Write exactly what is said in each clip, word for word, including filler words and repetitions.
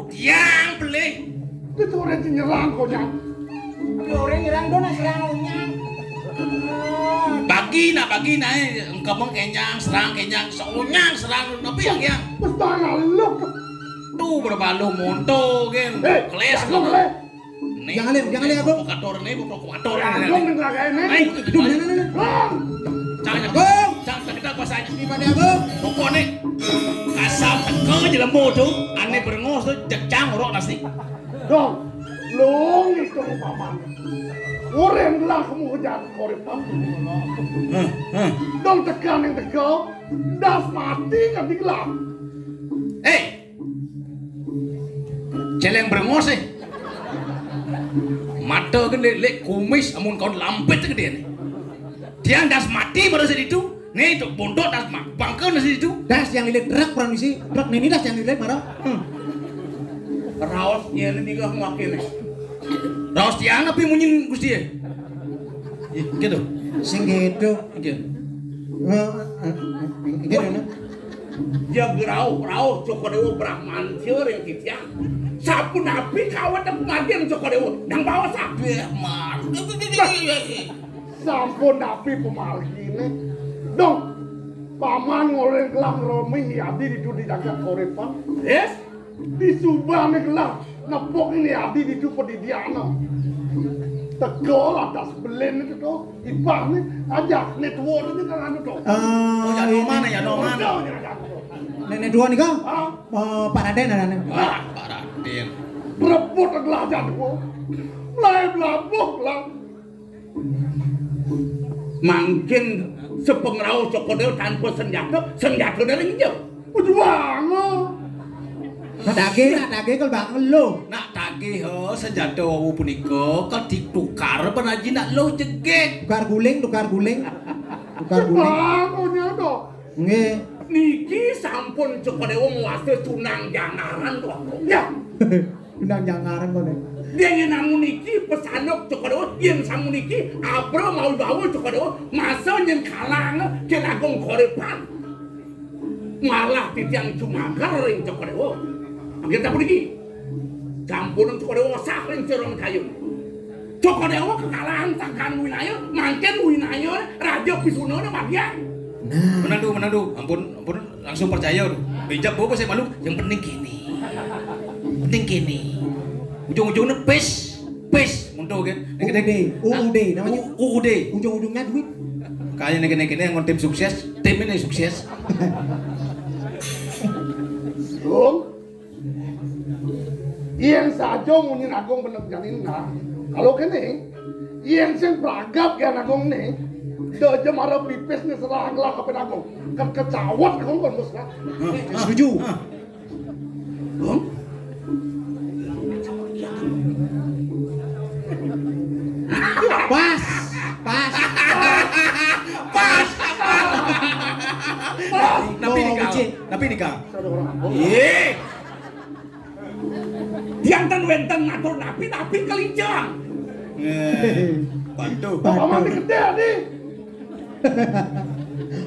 Tiang pelih. Itu orang nyerang konyang. Orang nyerang dong, nak serang onyang. Bagi nak bagi naik, engkau kenyang, serang kenyang, seonyang serang, tapi yang yang Bos tangan lu. Tuh berbalu monto kan. Eh, keles lu. Jangan lihat, jangan lihat, Bro. Provokator nih, provokator. Agung nih. Ayo, itu mana nih? Bang. Jangan, Agung. Jangan kita kuasanya. Di mana, Agung? Pokoknya asal teka aja lembu tuh, aneh berengos tuh, jejang orok nasi. Dong, lu ngitung paman. Orang lah kamu kejar korek. Hah, hah. Dong tekan yang teka, das mati kan digelar. Eh, celeng brengos eh. Mata gede lek kumis amun kau lampet gede nih. Tiang das mati baru seditu. Nih itu bontot das bangke nasi itu. Das yang lilit truk orang misi. Truk nih, ini das yang lilit marah. Hmm. Raos ini nih gak makin. Raos tiang apa munyin Gusti ya? Gitu. Sing gitu. Gitu. Gitu. Ya gerau-gerau Cokodewo Brahmantir yang titiang. Sapunapi kawat aku magen Cokodewo nang bawa sapi. Mar. Sampun napi pemargine? Dong, paman ngoreng kelang romi adi di dudi jagat korepan. Yes. Disubane gelah nepuk ini adi di dupa di diana. Tegol atas belen itu tuh. Ipah nih ajak network itu kan anu tuh. Oh, ya no mana ya no mana. Nenek dua nih kang. Ah, Pak Raden ada nih. Wah, Pak Raden. Rebut adalah jadwal. Mulai belabuk lah. Mangkin sepengrau Cokodeo tanpa senjata, senjata dari injek. Perjuangan. Nah, daging, nah, daging kalau bakal lo. Nak tagih, oh, senjata wau punika kal ditukar penaji nak lo jegeg. Tukar guling, tukar guling. Tukar guling. Bangunnya to. Nggih. Niki sampun Cokodeo nguwasa tunang jangaran to. Ya. Tunang jangaran kok nek. Yen namun niki pesanok Cokodeo, yen samun niki abra mawi bawa Cokodeo, masa nyen kalang ken agung korepan. Malah titiang jumagar ring Cokodewa. Mangkin sapuniki. Sampun Cokodewa sah ring Sirona Kayu. Cokodewa kekalahan sangkan winaya, mangkin winaya Raja Pisuna ne bagian. Nah. Menandu, menandu. Ampun, ampun, langsung percaya tuh. Bejak bawa saya malu, yang penting kini. Penting kini. Ujung-ujungnya pes, pes, mundur kan. Nek kene U U D, namanya U U D. Ujung-ujungnya duit. Kaya nek kene-kene ngon tim sukses, tim ini sukses. Dong. Yen saja munyin agung bener janin nah. Kalau kene, yen sing pragap ya agung ne, dejem arep pipis ne serang lah kapan agung. Kan kecawat agung kon bos lah. Setuju. Hah? Pas, pas. Pas. Napi nih, Kang? Napi nih, Kang? Iya. Tiang ten wenten ngatur napi, napi kelincang. Eh, bantu. Bapak mati gede nih.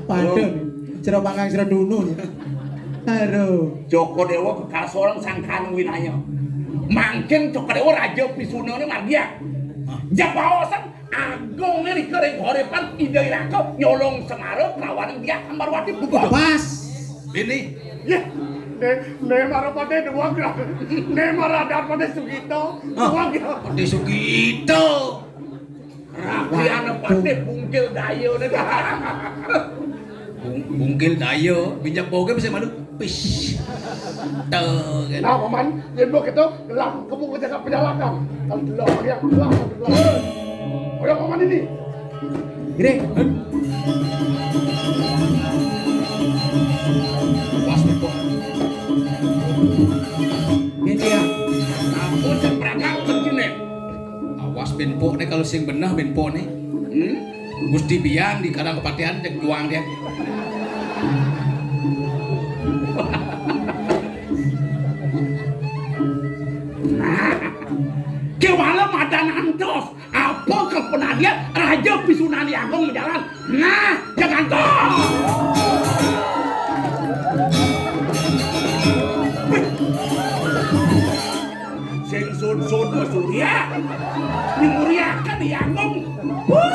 Padahal jero pangkang jero dunun. Aduh. Joko Dewa kekasorang sangkan winaya. Mangkin Joko Dewa Raja Pisuna ne margia. Hah? Jak baosan agung ne rika ring korepan Ida Iraka nyolong Semara kelawan Diah Ambarwati buka. Pas. Ini. Ya. Ne, ne Marapade dua gra. Ne Maradat pada Sugito. Hah? Dua gra. Pada Sugito. Rakyat patih bungkil daya ne. Bung-, bungkil daya, minyak bau ke bisa malu. Pis. Tuh, kan. Nah, paman, yen mbok gitu, gelang kemu ke jagat penyalakan. Kalau delok yang gelang, gelang. Orang paman ini. Gini. Pas, Beko. Gini ya. Aku seperangkat begini. Awas benpok ne kalau sing benah benpok ne. Hmm? Gusti Biang di kadang kepatihan cek juang dia. Nah, kewala madan antos. Apa kepenadian Raja Pisunani Agung menjalan? Nah, jangan kau. Sun Surya. Ning Surya kan ya ngom. Wuh.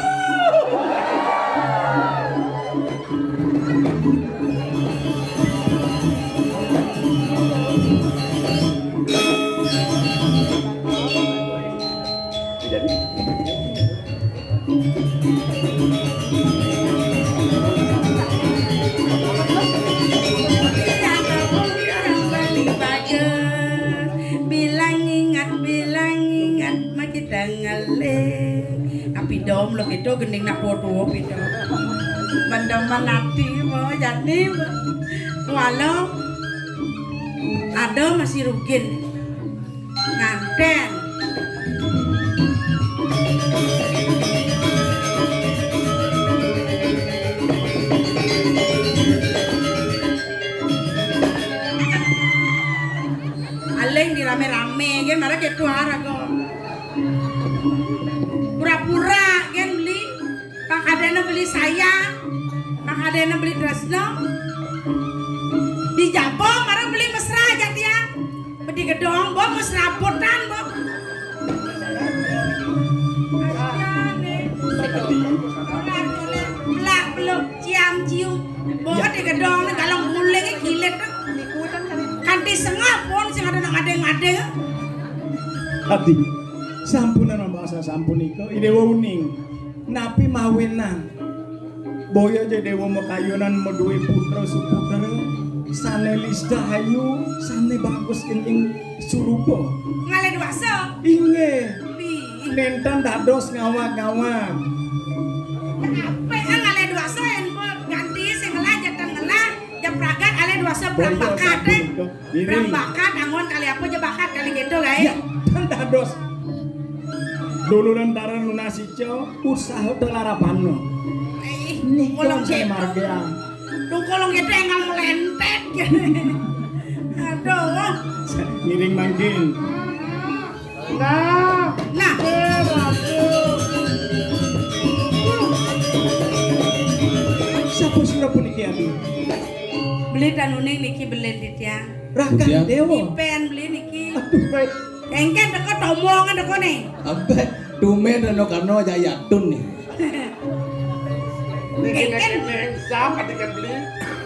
Jadi Bilang ingat, bilang ingat, makita ngalih. Tapi dom lo kito gending nak foto pito. Bandaman ati mo, jani mo. Kualo. Ada masih rugin. Nganten. Aling di rame-rame, gen mara ketu arago. Pura-pura, gen beli. Pang kadena beli sayang, pang kadena beli tresno. Di jaba mara beli mesra aja tiang. Bedi gedong, bo mesra putan, bo. Kasihan, eh. Belak, belum, ciam, cium. Bo di gedong, ni kalau guling, kilit. Kanti sengah pun, sing ada nak ngadeng-ngadeng. Adi, sampunan mambasa sampun ika, Idewa uning. Napi mawinan? Boya ja Dewa makayunan madué putra suputra, sané listahayu, sané bagus ing surupa. Ngalih dewasa. Inggih. Pi. Nénten dados ngawag-ngawag. Apa ngalih dewasa, yén ganti sing ngelah, jatan ngelah, ja pragat alih dewasa. Boya berang bakat, sampun eh. Ika. Ngiring. Berang bakat, anggon kali apa ja bakat, kali kéto, guys. Ya, tan dados. Dulunan taran lunas ica, usaha telarapana. Eh, nika kolong sing kéto. Margiang. Tuh kolong kéto enggal melentet. Aduh. Ngiring mangkin. Nah. Nah. Eh, Ratu. Sapa sira puniki, Adi? Beli tanuning niki beli titiang. Rakan Déwa. Ipen beli niki. Aduh, baik. Engken teka tomong teka né. Abet, tumén reno kano aja yatun nih. Niki engken. Neng sap ati kan beli.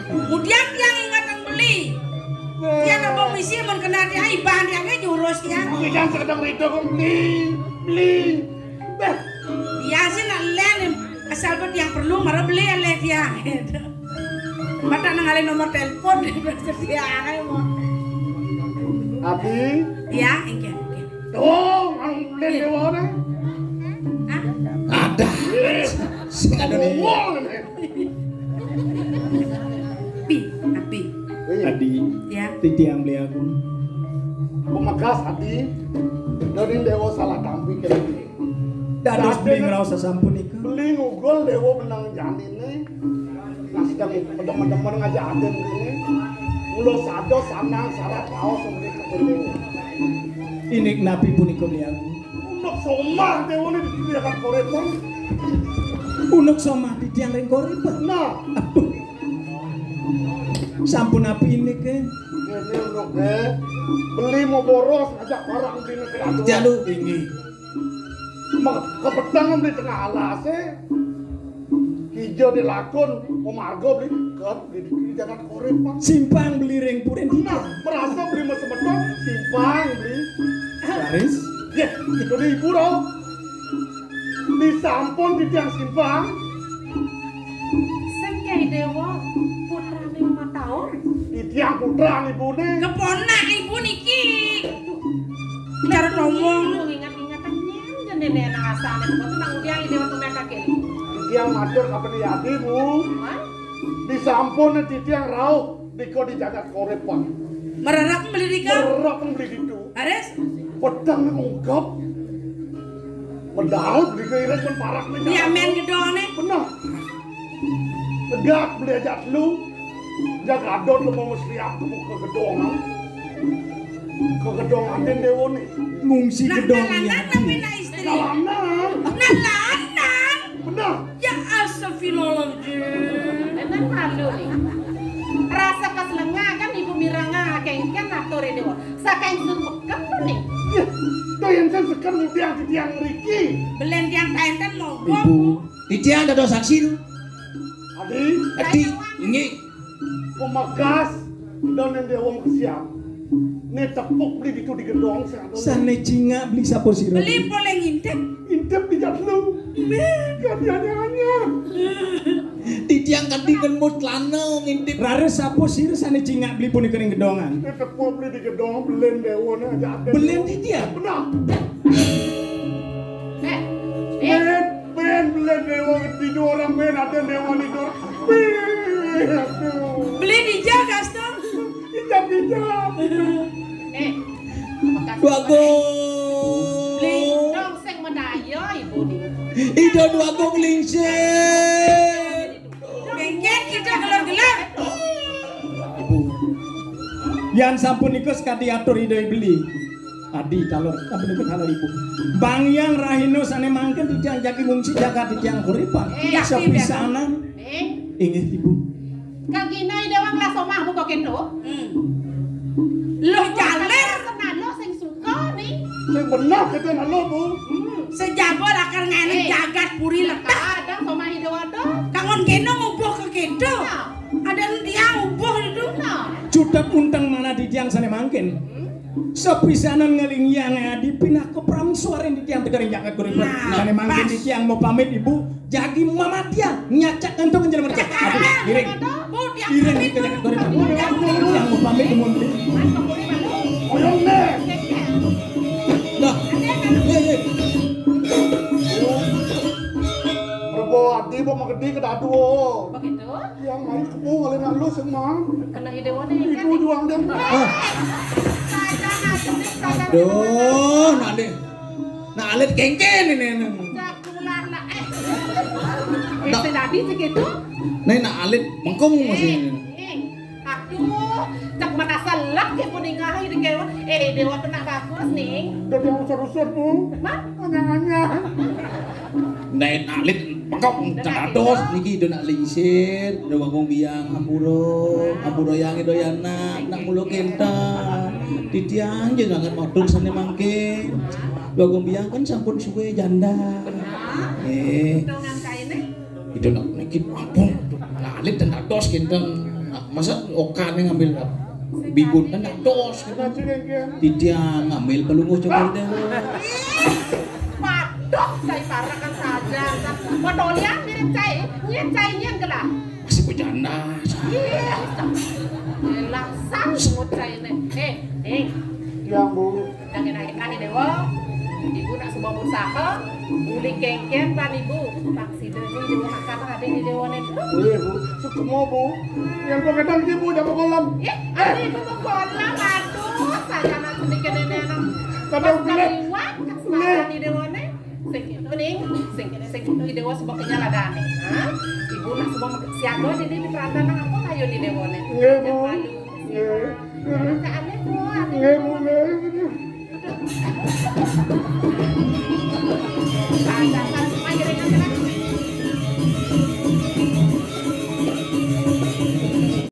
Kemudian tiang inget beli. Tiang abang misi men kena tiang iban tiang ke jurus tiang. Niki kan sekedang rito kan beli. Beli. Beh. Iya sih nak len asal bet yang perlu mara beli alih tiang. Mata nang alih nomor telepon dia bersedia aja mau. Abi. Ya, engke, engke. Tuh, anu len dewa ne. Hah? Ada. Sing ada nih. Wong ne. Pi, Abi. Iya. Adi. Ya. Titiang beli aku. Pemegas Adi. Dari dewa salah tampi kene. Dados beli ngraos sasampunika. Beli ngugel dewa benang janine. Nah, sedang medem-medemen ngajak aden kene. Mula saja sanang syarat raos mriki. Indik napi punika, Beli Agung? Unuk somah dewa ne di tiang korepan. Unuk somah di tiang ring korepan. Nah. Aduh. Sampun napi indik, eh? Kene unuk, eh. Beli mau boros ngajak barang di negeri. Jalu. Inggih. Mek-, kepeteng di tengah alas, eh. Kija dilakon, pemarga beli, kan, di, di jagat korep, Pak. Simpang beli ring purin. Nah, merasa beli mas semeton, simpang beli. Garis. Ya, itu di ibu, dong. Disampun di tiang simpang. Sengkeh Dewa, putrane lima tahun. Di tiang putra ibune. Keponak ibu niki. Cara ngomong. Ingat-ingat nyen jane nang asane kok nang udiang ide waktu main kaki. Titiang matur kapan yadi, Bu? Hah? Disampun titiang rauh dika di jagat korep, Pak. Mererep beli dika? Mererep beli ditu. Ares? Pedang ungkep. Medal beli ke irit men parak nih. Iya, men gedone. Benar. Tegak beli aja lu. Jagadon lu mau mesliap ke muka gedong. Ke gedong aden dewa nih. Ngungsi gedong. Nah, lanang tapi nak istri. Nah, lanang. Nah, lanang. Benar. Ya, astagfirullahaladzim. Enak malu nih. Rasa pas lengah kan ibu miranga kengken atur ini, wah. Sakain suruh kamu nih. Ya. To yén sing seken ngudiang titiang mriki. Belen tiang kaenten mogok. Ibu, titiang dados saksi to. Adi, Adi, nggih. Pemegas, dan yang dewa maksiat. Né tepuk beli ditu di gedong sing ado. Sané cingak beli sapa sira? Beli polih ngintip. Intip di jatlu. Mé, kadi anyar-anyar. Titiang kadi ngemut lana ngintip. Raris sapa sira sané cingak beli punika ring gedongan? Né tepuk beli di gedong, belen dewa né aja ada. Belen titiang? Benar. Eh, eh. Bén, bén, belen dewa tidur orang bén, ada dewa tidur. Bén, aduh. Beli dija, Gastong. Ijab-ijab. Eh, Dwagung. Lintong sing medaya ibu ni. Ida Dwagung lingsir. Mengken kita gelar-gelar. Ibu. Yan sampun iku sekadi atur Ida beli. Adi talur, sampun iku talur ibu. Bang Hyang Rahina sané mangkin titiang jagi ngungsi jagat titiang kuripan. Eh, sapisanan. Eh. Inggih ibu. Kagina Ida wong lah somah buka kento. Hmm. Loh, jaler. Senalo sing suka nih. Sing bener kita nalo, Bu. Hmm. Sejaba lakar nganut jagat puri letah. Kadang somah Ida waduh. Kangon kena ngubuh ke kento. Nah. Ada tiang ubuh itu. Nah. Cutet unteng mana di tiang sané mangkin. Hmm. Sapisanan ngelingyang adi pinaka pramsuarin di tiang tegaring jagat kuripan. Nah, sané mangkin di tiang mau pamit ibu. Jagi mamatian, nyacak gantung njelema. Aduh, iring. Iring ke jagat goreng. Yang mau pamit di muntri. Oyong deh. Nah, iya, iya. Rebo adi, bo magedi ke dadu. Begitu? Yang main kebo, oleh nak lu semang. Kena ide wane, kan? Ibu juang deh. Ah. Aduh, nak deh. Nak alit kengken ini. Tular lah, eh. Eh, nak, sedadi segitu? Nih, nak alit mengkung masih. Eh, eh. Aduh, cak mana selak ya pun ingahi di kewan. Eh, dewa tu nak bagus nih. Udah dia usur-usur, Bu. Mah? Anyang-anyang. Nih, nak alit mengkung. Cak ados niki do nak lingsir, do bangun biang, ampura, ampura yang itu ya nak, nak mulu kenta. Titiang jangan matur sana mangke. Bagong Biang kan sampun suwe janda. Eh. Itu nak niki ampun. Nah, alit dan dados kinten. Nah, masa okane ngambil bibun dan dados kinten. Titiang ngambil pelungguh coba deh. Paduh, saya parakan saja. Padolian mirip cai, nyen cai nyen gelah. Masih bejanda. Iya. Langsang semut cai ne. Eh, eh. Yang Bu. Jangan naik-naik dewa. Ibu nak semua usaha. Uli kengken pan ibu. Pang sida ni dewa makan ada di dewa ni. Iya, Bu. Sukmo, Bu. Yang kau kadang ibu dapat kolam. Eh, ada ibu ke kolam. Aduh, saya nak sedikit ini anak. Kadang pas keliwat, pas makan di dewa ni. Sing itu ning, sing ini sing itu dewa sebab kenyal ada nih. Hah? Ibu nak semua siaga jadi di perantauan apa kayu di dewa ni. Iya, Bu.